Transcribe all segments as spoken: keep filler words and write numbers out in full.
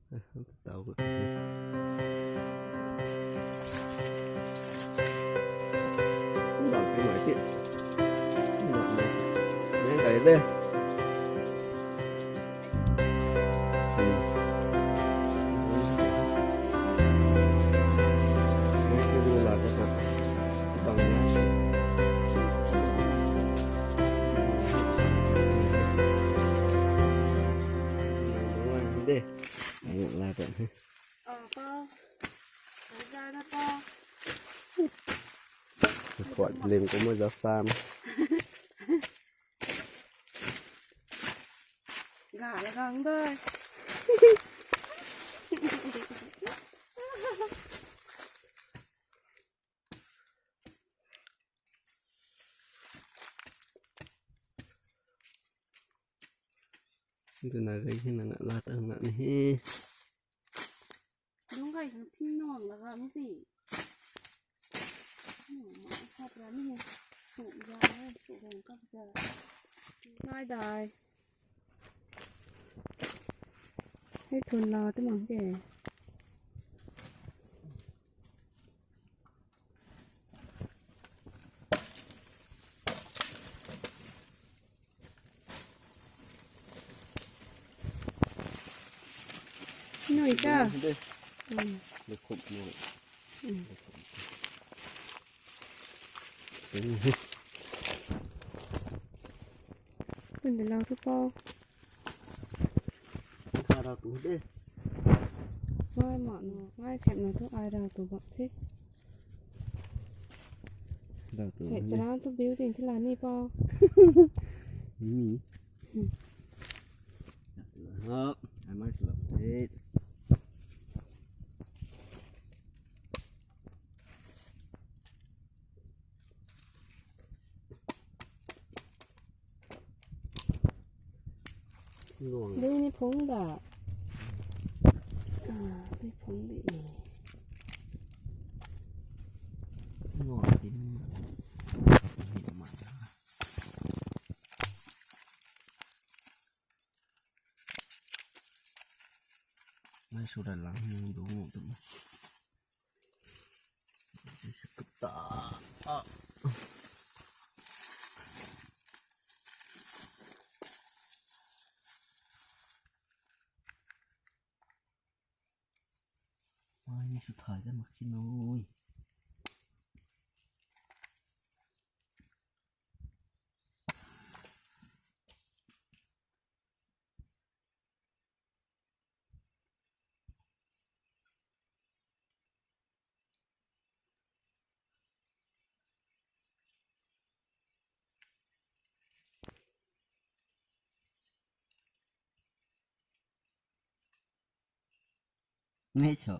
Tau ko. Bang kai mai ti. Bang mai. Nang kai de. Hmm. Nang si du la ta sa. Bang na. Nang du la de. Nang la ta. Ờ, po. Lấy ra đó, po. Khuat lim kumna za sam. Gà là gắng thôi. Tuna gay hi na nga la ta nga ni hi. Đúng gay hang thing nong la gam si. Nong ma khap ra ni hi. Su ya, su gong kap za. Nai dai. Hei thun la tu mang ke. Nui ta. Dei. Hmm. Dei khum nui. Hmm. Kun de lau thu po. Sa rau tu de. Ngai ma nu, ngai sep nu thu ai rau tu bak the. Rau tu. Sep chara tu building thila ni po. Ni. Hmm. Hop, ai mai sula the. Luang. Dui ni phung da. Ah, dui phung di ni. Luang di ni. Mai sura lang ni du ngu tu. Sekta. Ah. Mai ni sw thay da mak khe nui. Ngai so.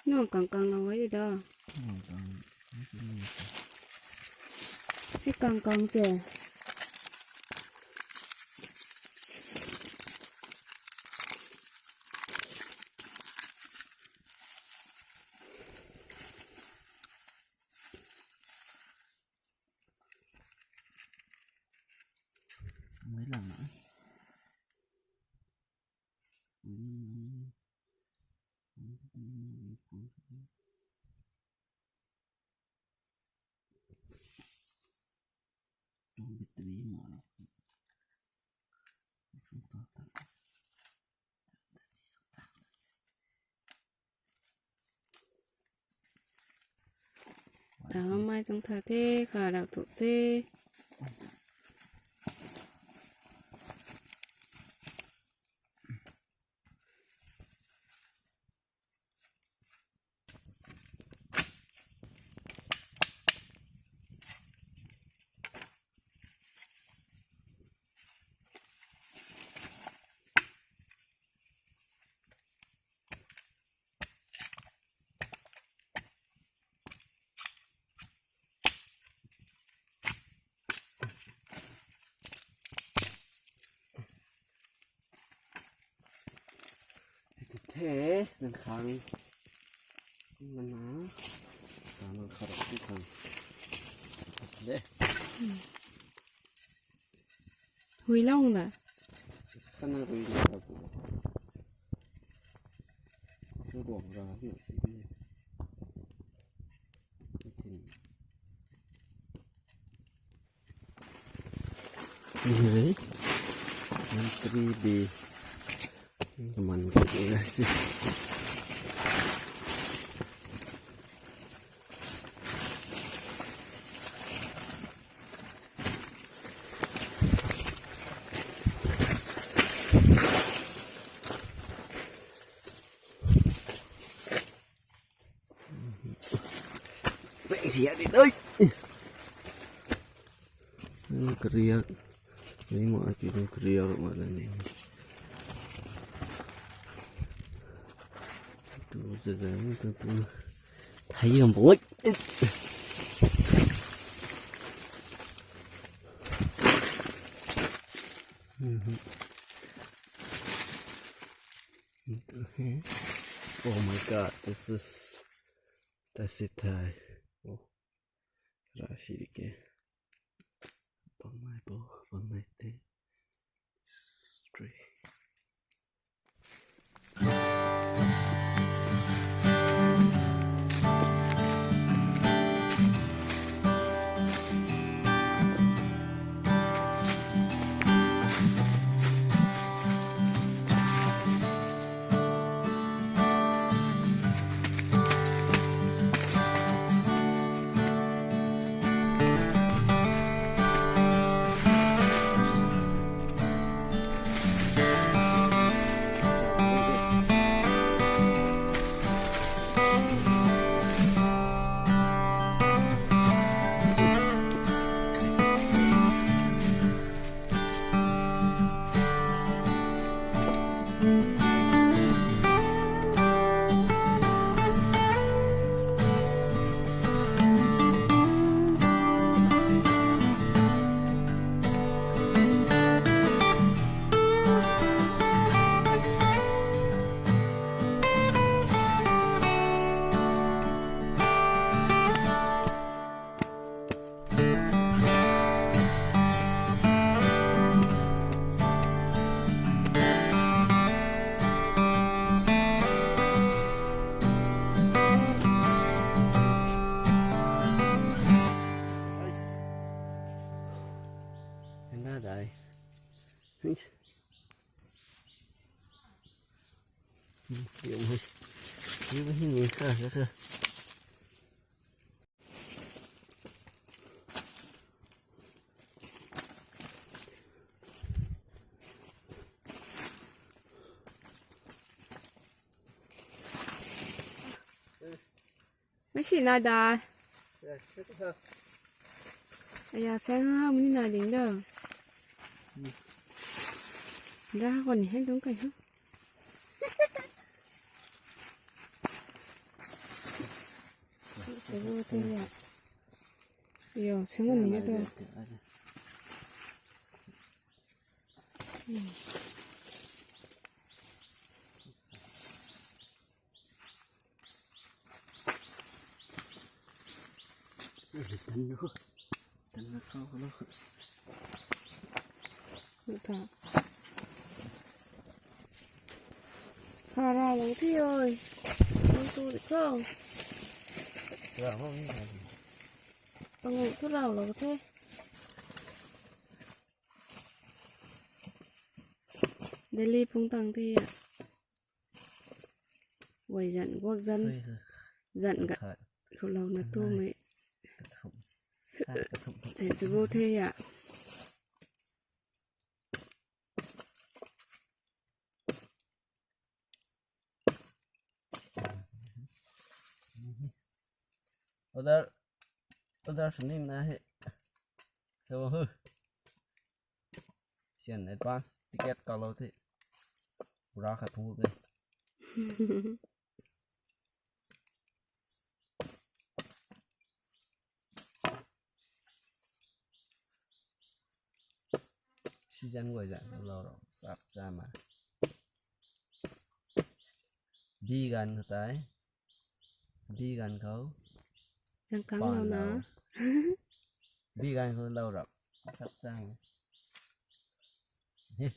Nung kang kang lou e da. Nung kang. Hei kang kang che. Mei lang na. Tuang battery ma na. Tau mai tuang tha the, kha rau tu the. The, nang khang. Nang na. Nang khang tu khang. De. Hui long da. Sana rui na ta bu. Ni guang ra ni si ni. Tin. Ni hei. Entry B. Kaman ko ni na si. Zeng sia di doi. Kariak. Ni ma ki kariak ma la ni. Tu zeng tu tu. Thai yam boi. Oh my God, this is, that's it, Thai. Oh, rashi ke. Pamai po, pamai te. Three. Mei si na da. Aya, sang ha muni na ding da. Ra ko ni hai dong kai ha. Yo, sang ni da. Kha ra lo ti oi. Nang tu di kho. Pangu tu rau lo the. Delhi phung tang the ya. Wai zan, guak zan, zan ga. Khulou na tu mei. Zan chu bu the ya. Order, order sw nim na he. So hu. Sian advance ticket kalou the. Pura khat phung de. Season guay zan lou ro, sap sa ma. Bi gan khou tei. Bi gan khou. Zang kang lou na. Bi gan khou lou rap. Sap sa ma. He.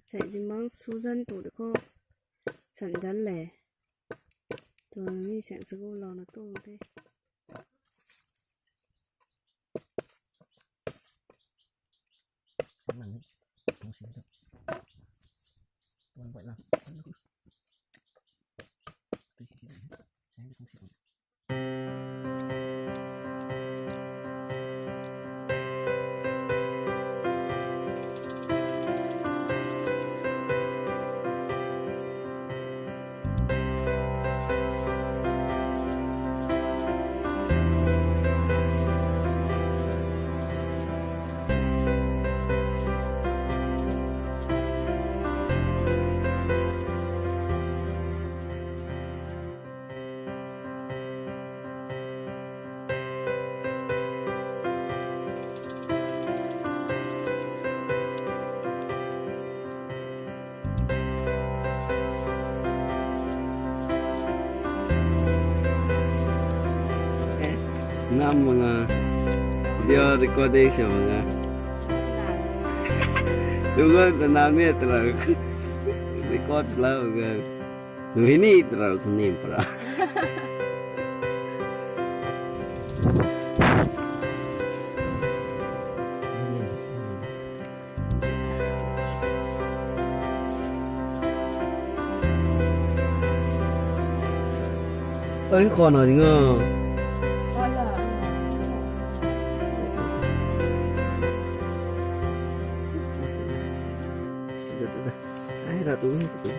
Sai zimang Susan tu de khou. San dan le. Tu ni siang sa gu lou na tu te. Ngam manga. Video recording sw manga. Tuga ta nang ni tara record la manga. Nui ni tara kuni para. Ai, khwan na ding a. Ai, ra tu, tu.